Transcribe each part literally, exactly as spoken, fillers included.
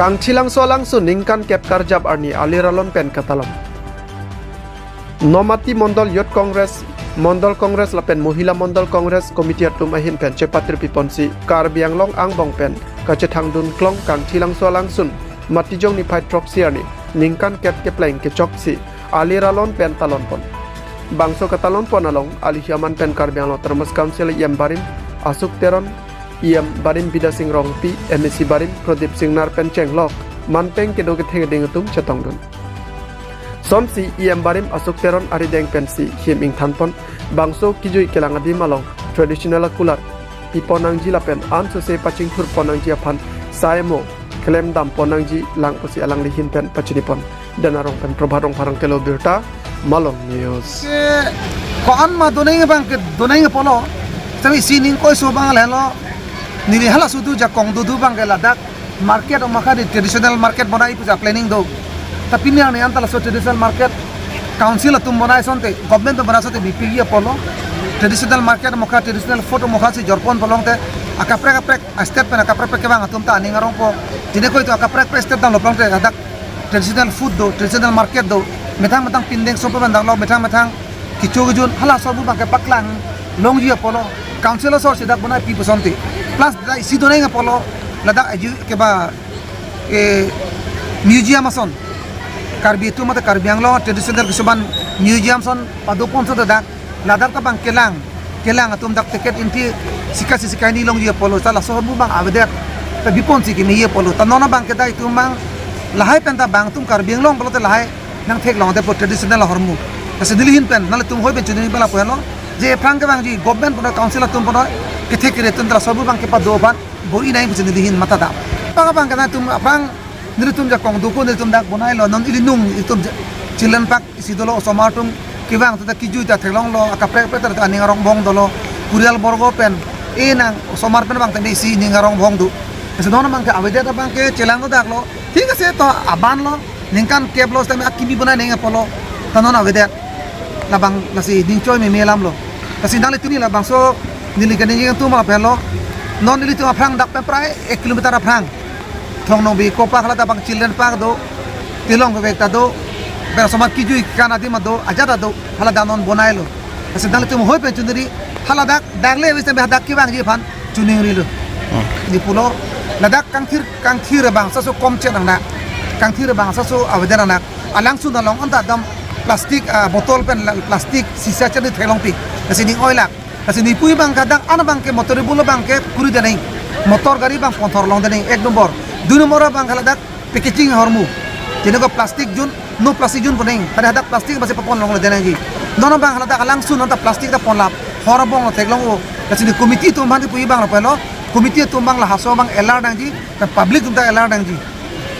Kangthilangso alangsun ningkan kep karjap arni Alir Alon pen katalon. Nomati Mondol Youth Congress, Mondol Congress lapen Mohila Mondol Congress Committee atum ahin pen chepatirpi ponsi Karbi Anglong angbong pen kachethangdun klong Kangthilangso alangsun Matijong niphai throksi arni ningkan kep kepleng kechoksi Alir Alon pen talon pon. Bangso katalon pon along alihi aman pen Karbi Anglong Autonomous Council E M barim Ashok Teron, E M barim Bidya Sing Rongpi, M A C barim Pradip Sing Nar pen chenglok manpeng kedo ketheng ading atum chetongdun. Somsi E M barim Ashok Teron arideng pensi him ingthan pon, bangso kijui kelang adim along traditional akulat pipon nangji lapen ansose pachingthur pon nangji aphan sai mo klem dam pon nangji lang pusi alangli ahin pen pachini pon. Denarong pen Prabhat Rongphar, Rongkelo Birta, Malong News. Ke ko-an ma doneng abang ke doneng apotlo. Tapi sining koi so abang lelo. Neli halaso do jakong do do abang ke ladak market amokha di traditional market bonai puja planning do. Tapi ni ani anta laso traditional market council atum bonai asonte, government bonai asonte bipigi apotlo. Traditional market amokha, traditional food amokha si jorpon pulote akaprek kaprek state pen akaprek kaprek kevang atum ta aning arongpo. Jine koi to akaprek kaprek state damlo pulote ladak traditional food do, traditional market do, methang methang pindeng sopo pen damlo, methang methang kecho kejun, halaso abu abang ke paklang longji apotlo, council asor si dak bonai pi pu asonte. Plus dak isi doneng apotlo, ladak aju keba, eh, museum ason. Karbi atum mate Karbi Anglong traditional kesoban museum ason padopon asonte dak, ladak ta abang kelang, kelang atum dak ticket entry sika si sika ni longji apotlo, ta laso abu abang avedet, ta biponsi kemeji apotlo, ta non abang ke dak itum abang lahai pen ta abang atum Karbi Anglong pulote lahai nangtheklong adet po traditional ahormu. Lasi neli ahin pen nanglitum hoi pen chuningri abang lapu henlo, je aphrang kevangji government puno council atum puno kethek kere atum ta laso abu abang kepado aphan bor-i nai pusi neli ahin matha dam. Abang abang ke nangtum aphrang nelitum jakong do ko nelitum dak bonailo, non ili nung itum ja-, children park isi dolo, osomar atum kevang ta kijui ta theklonglo, akaprek kaprek ta aning arong bong dolo, purial borgo pen, e nang osomar pen abang tame isi ning arong bong do. Lasi non abang ke avedet abang ke chelang do daklo. Thik ase to aban lo, ningkan kep lo, sitame akimi bonai neng apotlo, ta non avedet. Labang lasi ning choi meme alam lo. Lasi nanglitum ni labangso neli kaningje atum aphan lo. Non nelitum aphrang dak pen prai ek kilometer aphrang. Thongnongbi kopak hala ta abang children park do, tilong bebek ta do, pen osomar kijui kan adim ta do, ajat ta do, hala dak non bonailo. Lasi nanglitum hoi pen chuningri, hala dak, dak le wis tame dak kevangji aphan chuningrilo. Hmm. Neli pulo, ladak kangthir, kangthir abang saso komchet nangnak. Kangthir abang saso avedet nangnak. Alangsun along anta dam plastic, ah, bottle pen la-, plastic sisa chani theklongpi. Lasi ning oilak. Lasi neli pu abang ke dak an abang ke motor bulu abang ke kuri deneng. Motor gari abang ponthor long deneng, ek nombor. Dui nombor abang ke ladak packaging ahormu. Jine ko plastic jun, no plastic jun puneng. Pada hadak plastic basi papon longle denengji. Non abang haladak alangsun anta plastic ta ponlap. Hor abong lo theklong o. Lasi neli committee atum aphan neli pu abang lapu henlo. Committee atum abang lahaso abang alert nangji. Pen public atum ta alert nangji.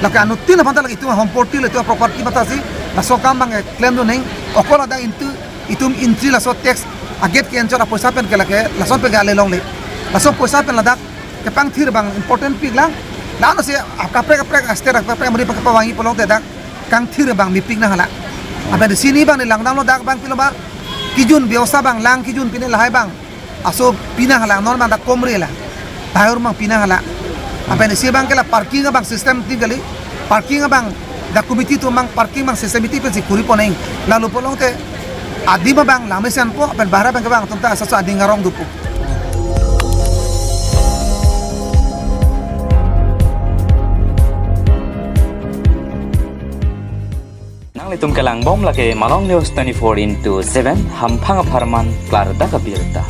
Lake anuttin aphan ta lake itum ahomporti le itum property mata si. Laso akam abang klem doneng. Okol ladak itum, itum entry laso tax agate ke-enchot apoisa pen ke lake. Lason pen ke ale longle. Laso poisa pen ladak kepangthir abang important pik lang. Lano si akaprek kaprek state akaprek kaprek amari pakapavangji pulote dak kangthir abang mepik nang hala. Lapen sini abang neli langdamlo dak abang pilo ba. Kijun biosa abang lang kijun pine lahai abang. Aso pi nang hala, non abang dak komre la. Tahur abang pi nang hala. Lapen isi abang ke la parking abang system tin kali. Parking abang dak committee atum abang parking abang system iti pensi kuri poneng. Lalu pulote adim abang lamesen po, pen bahar abang kevang atum ta saso aning arong dopo. Nanglitum kelangbom lake Malong News twenty-four into seven, hamphang apharman klardak abirta.